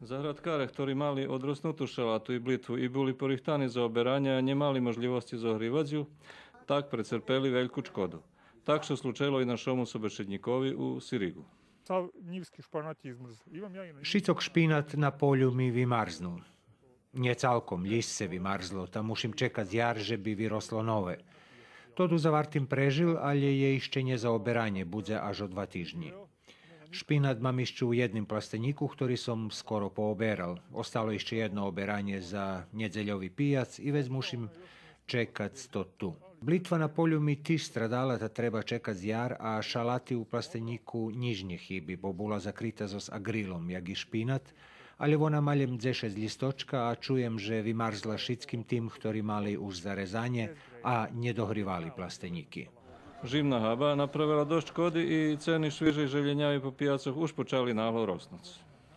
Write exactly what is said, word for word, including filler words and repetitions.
Заградкаре хтори мали одроснуту шалату и блитву и були порихтани за обераня, нє мали можлївосци зогривац ю, так прецерпели вельку чкоду. Так ше случело и нашому собешеднїкови у Сиригу. Sav njivski španat je izmrzao. Imam ja i na Шицок шпинат на полю ми вимарзнул. Нє цалком, лїсце вимарзло, та мушим чекац яр же би виросло нове. Тот у завартим прежил, алє є ище нє за оберанє, будзе аж о два тижнї. Шпинат мам ище у єдним пластенїку, хтори сом скоро пооберал. Остало ище єдно оберанє за нєдзельови пияц и вец мушим чекац тот ту. Блитва на полю ми тиж страдала, та треба чекац яр, а шалати у пластенїку нїч нє хиби, бо була закрита зоз агрилом, як и шпинат, алє вона ма лєм дзешец лїсточка, а чуєм же вимарзла шицким тим хтори мали уж зарезанє, а нє догривали пластенїки. Жимна габа направела досц шкоди и цени швижей желєняви по пияцох уж почали нагло роснуц.